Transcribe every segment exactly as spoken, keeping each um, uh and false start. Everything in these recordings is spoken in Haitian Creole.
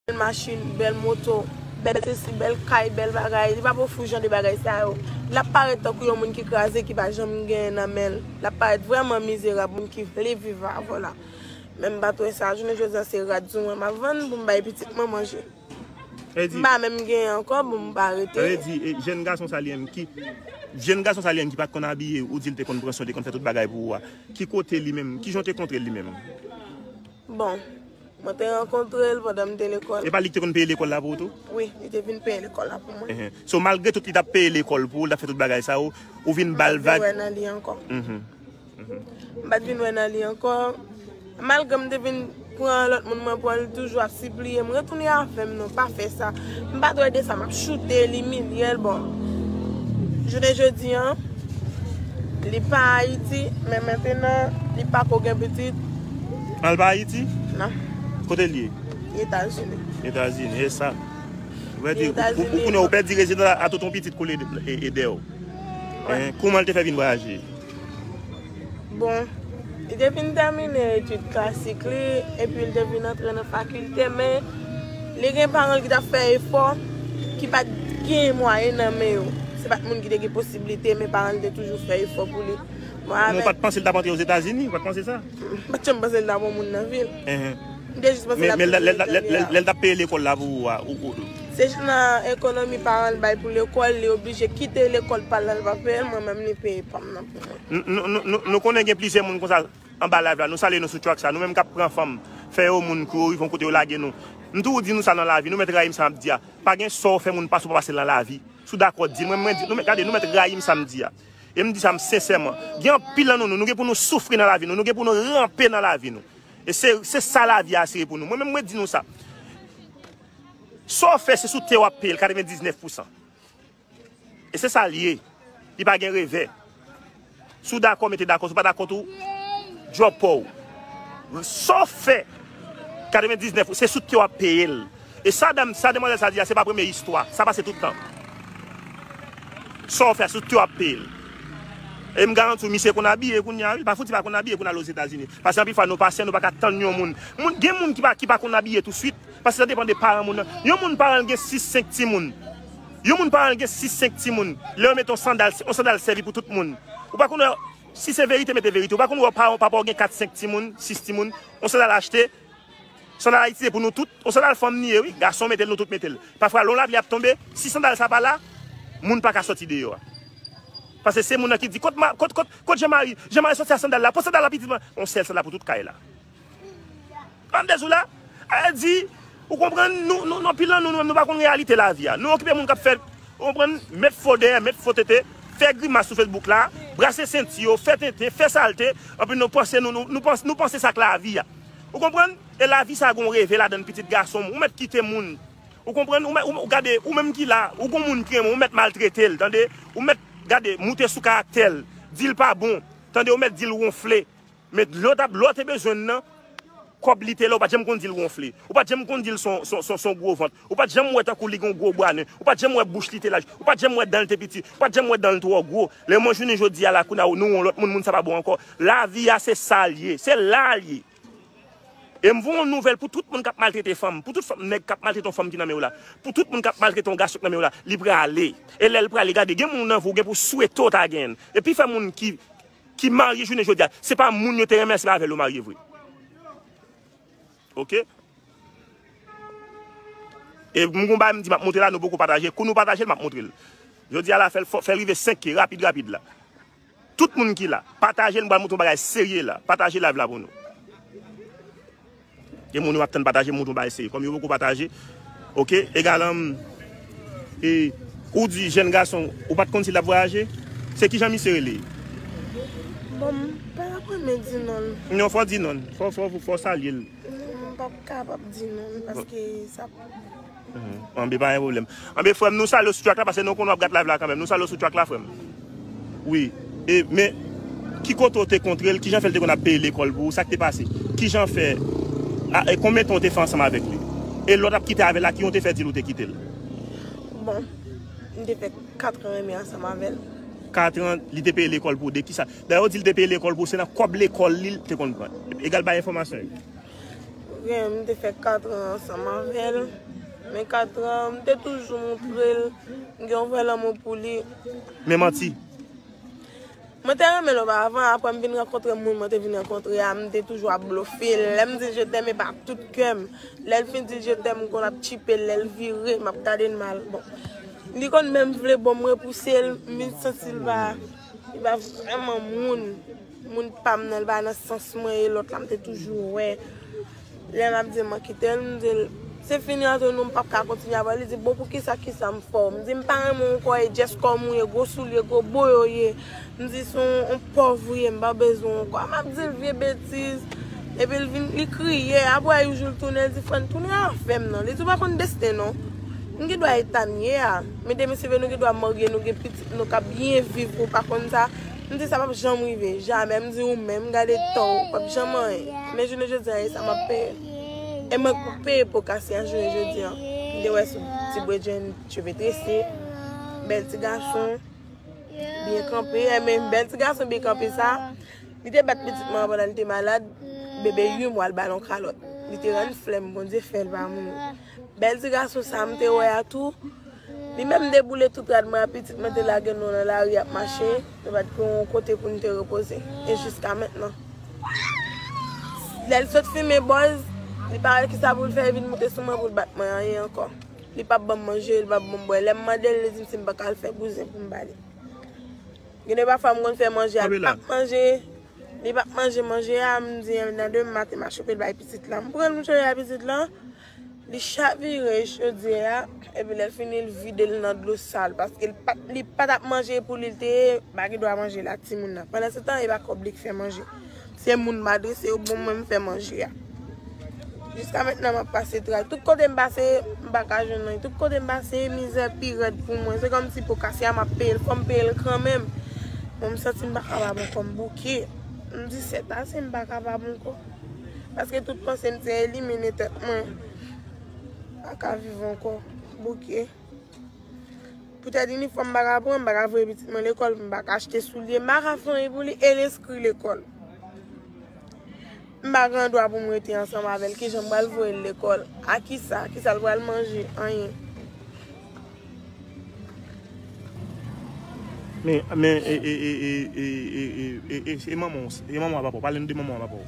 bèl machin, bèl moto, bèl sesi, bèl kay, bèl bagay. Li p ap ofri w jan de bagay sa yo. L ap parèt tankou yon moun ki kraze, ki pa janm genyen nan men l. L ap parèt vrèman mizerab, moun ki vle viv avè w la. Men m pa t wè sa. Jounen jodi a, se rad di mwen m ap vann pou m bay pitit mwen manje. M pa menm genyen ankò, bon, m pa rete. Sa vle di, e, jèn gason sa li menm ki, jèn gason sa li menm ki pa t konn abiye, ou di l te konn pran swen, te konn fè tout bagay pou ou a. Ki kote li menm? Kijan w te kontre l li menm? Bon, mwen te rankontre l pandan m te lekòl. E pa li ki te konn peye lekòl la pou ou tou? Wi, li te vin peye lekòl la pou mwen. Enhen. So, malgre tout li t ap peye lekòl pou ou, l t ap fè tout bagay sa yo, ou vin ba l vag. M pa t vin wè nan li ankò. Mhm. Mhm. M pa t vin wè nan li ankò. Malgre m te vin pran lòt moun, mwen pran l toujou ap sipliye m, retounen avè m non, pa fè sa. M pa t wè de sa, m ap choute l, imilye l, bon. Jounen jodi a, li pa Ayiti, men mentenan, li pako gen pitit. Al pa Ayiti? Non. Kote l ye? Etazini. Etazini, e sa. Vle di, ou, ou, ou, kounye a, ou pèdi rezidans a, a tonton pitit kole de, e, e dèyè w. Wi. Hein, kòman l te fè vin vwayaje? Bon, li te fin tèmine etid klasik li, epi l te vin antre nan fakilte, men li gen paran l ki t ap fè efò, ki pa t gen mwayen nan men yo. Se pa t moun ki te gen posiblite, men paran l te toujou fè efò pou li. Mwen avèk. Ou pa t panse l t ap antre Ozetazini? Ou pa t panse sa? M pa t janm panse l t ap yon moun nan vi l. Enhen. M te jis panse l ap toujou rete la. Men, men lè, lè, lè, lè, lè l t ap peye lekòl la pou ou a, ou, ou, Se nan ekonomi paran l bay pou lekòl, li oblije kite lekòl pa l nan, l pa peye l, mwen menm li peye pa m nan pou mwen. Nou, nou, nou, nou, nou konnen gen plizyè moun konsa anba live la, nou salye nou sou track sa, nou menm k ap pran fanm, fè yo moun kou yo rive yon kote yo lage nou. M toujou di nou sa nan lavi, nou mèt rayi m sa m ap di a. Pa gen sa w fè moun pase w pa pase l nan lavi. Si w dakò di l, mwen, mwen di, nou mèt, gade, nou mèt rayi m sa m di a. E m di sa m sensèman. Gen anpil nan nou, nou, nou gen pou nou soufri nan lavi nou, nou gen pou nou ranpe nan lavi nou. E se, se sa lavi a asire pou nou. Mwen menm mwen di nou sa. Sa w fè, se sou tè w ap peye l, katrevendiznèf pousan. E se sa l ye. Li pa gen revè. Si w dakò, mete dakò. Si w pa dakò tou, drop pa w. Sa w fè, katrevendiznèf, se sou tè w ap peye l. E sa dam, sa demwazèl sa di a, se pa premye istwa. Sa pase tout tan. Sa w fè, sou tè w ap peye l. E m garanti w, misye konn abiye kounye a, wi. L pa fouti pa konn abiye pou n al Ozetazini. Paske anpil fwa, nou pasyans, nou pa ka tann yon moun. Moun, gen moun ki pa, ki pa konn abiye tousuit. Paske sa depann de paran moun nan. Yon moun paran l gen sis, senk timoun. Yon moun paran l gen sis, senk timoun. Lè yo mete yon sandal, yon sandal sèvi pou tout moun. Ou pa konn wè, si se verite, mete verite. Ou pa konn wè paran, papa w gen kat, senk timoun, sis timoun. Yon sandal achte, sandal Ayiti se pou nou tout. Yon sandal fanm li ye, wi. Gason mete l, nou tout mete l. Pafwa, lè yon lapli ap tonbe, si sandal sa pa la, moun pa ka sòti deyò a. Paske se moun nan ki di, "Kot ma-, kot, kot, kot Jean Marie? Jean Marie sòti ak sandal la. Pran sandal la, pitit mwen." Yon sèl sandal pou tout kay la. Ann de sou la, a di, ou konprann, nou, nou, nou, anpil nan nou, nou menm, nou pa konn reyalite lavi a. Nou okipe moun k ap fè, ou konprann, met fo dèyè, met fo tete, fè grimas sou Facebook la, brase senti yo, fè tenten, fè salte, anpi nou panse, nou, nou, nou panse, nou panse sa k lavi a. Ou konprann? E lavi sa gon reve ladann pitit gason m, ou mèt kite moun. Ou konprann? Ou mèt, ou, ou gade, ou menm ki la, ou gon moun ki renmen w, ou mèt maltrete l, tande? Ou mèt, gade, moute sou karaktè l, di l pa bon, tande? Ou mèt di l wonfle. Men lè w t ap, lè w te bezwen l nan, kòb li te la, ou pa t janm konn di l wonfle. Ou pa t janm konn di l se yon, se yon, se yon, se yon gwo vant. Ou pa t janm wè tankou li gen yon gwo bwa nen. Ou pa t janm wè bouch li te laj. Ou pa t janm wè dan l te piti. Ou pa t janm wè dan l twò gwo. Lè mwen jounen jodi a la, kounye a nou yon lòt moun, moun sa pa bon ankò. Lavi a se sa l ye. Se la l ye. E m voye yon nouvèl pou tout moun k ap maltrete fanm, pou tout fanm, nèg k ap maltrete yon fanm ki nan men w la, pou tout moun k ap maltrete yon gason ki nan men w la, li prale. E lè l prale, gade, gen moun nan vi w gen pou swete w ta genyen l. Epi fè moun ki ki marye jounen jodi a, se pa moun yo te renmen, se pa avè l yo marye vre. Oke? E m gon bagay m di m ap montre la, nou poko pataje. Kou nou pataje l, m ap montre l. Jodi a la, fè l fò, fè l rive senk K, rapid, rapid la. Tout moun ki la, pataje l, m pral montre yon bagay serye la. Pataje live la pou nou. Gen moun yo ap tann pataje, m montre yon bagay serye. Kòm yo poko pataje, oke, egal, e, ou di jèn gason, ou pa t konn si l ap vwayaje? Se kijan misye rele? Bon, m pa t ap renmen di non l. Non, fò di non l. Fò, fò, fò salye l. Non, m p ap kapab di non l, paske sa Mhm. Anben, pa gen pwoblèm. Anben, frè m, nou salye w sou track la, paske nou konnen w ap gad live la kanmenm. Nou salye w sou track la, frè m. Wi. E, men, ki kote w te kontre l? Kijan fè l te konn ap peye lekòl pou ou? Sa k te pase? Kijan fè, a, e konbyen tan w te fè ansanm avèk li? E lè w t ap kite avè l la, kijan w te fè di l ou te kite l? Bon, m te fè kat an enmi ansanm avè l. Kat an, li te peye lekòl pou ou. De kisa? Dayè, w di l te peye lekòl pou ou, se nan kòb lekòl li l te konn pran. Egal bay enfòmasyon yo. M te fè katran ansanm avè l. Men katran, m te toujou montre l m gen yon vrè lanmou pou li. Men manti. Mwen te renmen l oparavan, apre m vin rankontre moun mwen te vin rankontre a, m te toujou ap blofe l. Lè m di l je t'aime, e pa tout kè m. Lè l fin di l je t'aime, m konn ap tchipe l, lè l vire, m ap gade l mal. Bon, li konn menm vle bon m repouse l, m vin santi l pa, li pa vrèman moun, moun pa m nan, li pa nan sans mwen, e lòt la m te toujou wè. Lè m ap di l mwen kite l, m di l, se fini ant nou, m p ap ka kontinye avè l. Li di, bon, poukisa, kisa m fè w? M di, m pa renmen w ankò, e jès kòm ou ye, gwo soulye, gwo boyo w ye. M di, se yon, yon pòv ou ye, m pa bezwen w ankò. M ap di l vye betiz. Epi l vin, li kriye. Apre yon jou, l tounen, l di, frè m, tounen afè m nan. Li di, ou pa konn desten non. M gen dwa eta m ye a. Medam, mesye, nou gen dwa marye, nou gen pitit, nou ka byen viv, ou pa konn sa. M di, sa p ap janm rive, jamè. M di, ou menm, gade tan w, p ap janm anyen. Men jounen jodi a, e sa m ap peye. E mwen k ap peye po kase a jounen jodi a. M te wè sou ti bredjenn, cheve trese, bèl ti gason, byen kanpe. E men bèl ti gason byen kanpe sa, li te bat pitit mwen pandan li te malad, bebe uit mwa, l ba l yon kalòt. Li te rann flè m, Bondye fè l pa mouri. Bèl ti gason sa m te wè a tou, li menm deboule tout rad mwen a, pitit mwen te lage nou nan lari ap mache, nou pa t gen yon kote pou n te repoze. E jiska mentnan. Lè l sot fimen bòz, li pa wè kisa pou l fè, li vin moute sou mwen pou l bat mwen, anyen ankò. Li p ap ban m manje, li p ap ban m bwè. Lè m mande l, li di m si m pa ka al fè bouzen pou m ba li. Gen de pafwa m konn fè manje a, li p ap manje. Li p ap manje manje a, m di nan demen maten m a chope l bay pitit la. M pran l m chope bay pitit la. Li chavire chodyè a, epi lè l fini l vide l nan dlo sal, paske li pa t ap manje pou li l te ye, pa gen dwa manje l ak timoun nan. Pandan se tan, e pa kòb li k fè manje. Se moun m adrese yo, bon mwen m fè manje a. Jiska mentnan m ap pase tray. Tout kote m pase, m pa ka jwenn anyen. Tout kote m pase, mizè pi rèd pou mwen. Se kòmsi po kase a m ap peye l, fò m peye l kanmenm. Bon, m santi m pa kapab ankò, m bouke. M di sèt ase, m pa kapab ankò. Paske tout panse m te elimine tèt mwen. Pa ka viv ankò. Bouke. Poutèt inifòm m pa ka pran, m pa ka voye pitit mwen lekòl, m pa ka achte soulye, m pa ka fè anyen pou li e l enskri lekòl. M pa gen dwa pou m rete ansanm avè l. Kijan m pral voye l lekòl? A kisa? Kisa l pral manje? Anyen. Men, men, e, e, e, e manman w, e manman w a papa w. Pale n de manman w a papa w.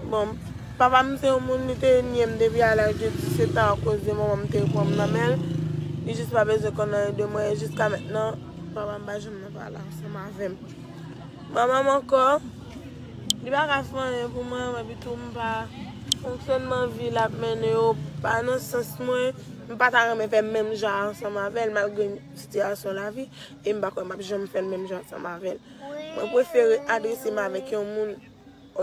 Bon, papa m se yon moun, li te nye m depi a laj de disèt an akoz de manman m te pran m nan men l. Li jis pa bezwen konn anyen de mwen. E jiska mentnan, papa m pa janm nan pale ansanm avè m. Manman m ankò, li pa ka fè anyen pou mwen, epi tou m pa fonksyònman vi l ap mennen yo pa nan sans mwen. M pa ta renmen fè menm jan ansanm avè l, malgre sitiyasyon lavi, e m pa kwè m ap janm fè l menm jan ansanm avè l. Mwen prefere adrese m avèk yon moun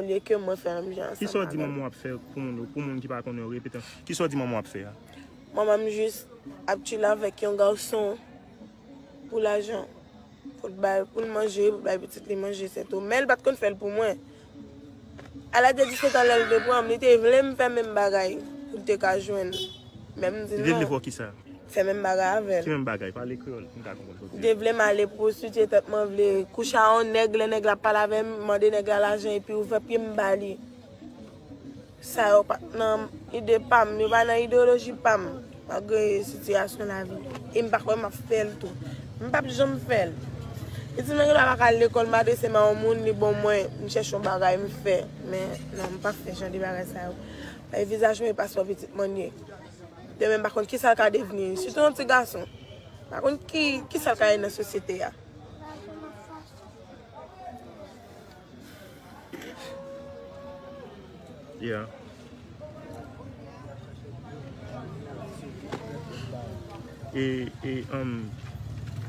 olye ke mwen fè menm jan ansanm avè l. Kisa w di manman w ap fè pou moun yo, pou moun ki pa konnen yo, repete? Kisa w di manman w ap fè a? Manman m jis ap chile avèk yon gason pou lajan. Pou l bay, pou l manje, pou l bay pitit li manje, se tou. Men l pa t konn fè l pou mwen. A laj de disèt an, lè l te pran m, li te vle m fè menm bagay pou l te ka jwenn. Men m di non. Li te vle fè w kisa? Fè menm bagay avè l. Ki menm bagay? Pale kreyòl, m ka konprann sa w di. Li te vle m ale pwostitiye tèt mwen, vle kouche a yon nèg, lè nèg la ap pale avè m, mande nèg la lajan epi ouvè pye m ba li. Sa yo pa t nan ide pa m, yo pa nan ideyoloji pa m, malgre sitiyasyon lavi. E m pa kwè m ap fè l tou. M p ap janm fè l. Pitit mwen gen dwa pa ka al lekòl, m adrese m a yon moun, li ban mwen, m chèche yon bagay, m fè. Men, non, m p ap fè jan de bagay sa yo. Paske vizaj mwen e pa sou pitit mwen ye. Demen, m pa konn kisa l ka devni. Sitou yon ti gason. M pa konn ki, kisa l ka ye nan sosyete a. Yeah. E, e, um,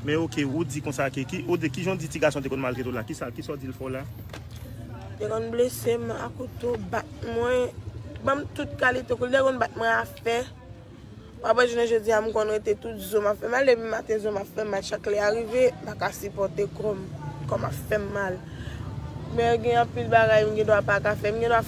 men oke, ou di konsa ke, ki, ou di, kijan w di ti gason te konn maltrete w la? Kisa, kisa w di l fè w la? Te konn blese m a kouto, bat mwen, ban m tout kalite kou, li te konn bat mwen a fè. Apre jounen jodi a, m konn rete tout zo m ap fè mal, depi maten zo m ap fè mal, chak lè a rive, m pa ka sipòte kò m, kò m ap fè m mal. Men gen anpil bagay m gen dwa pa ka fè, m gen dwa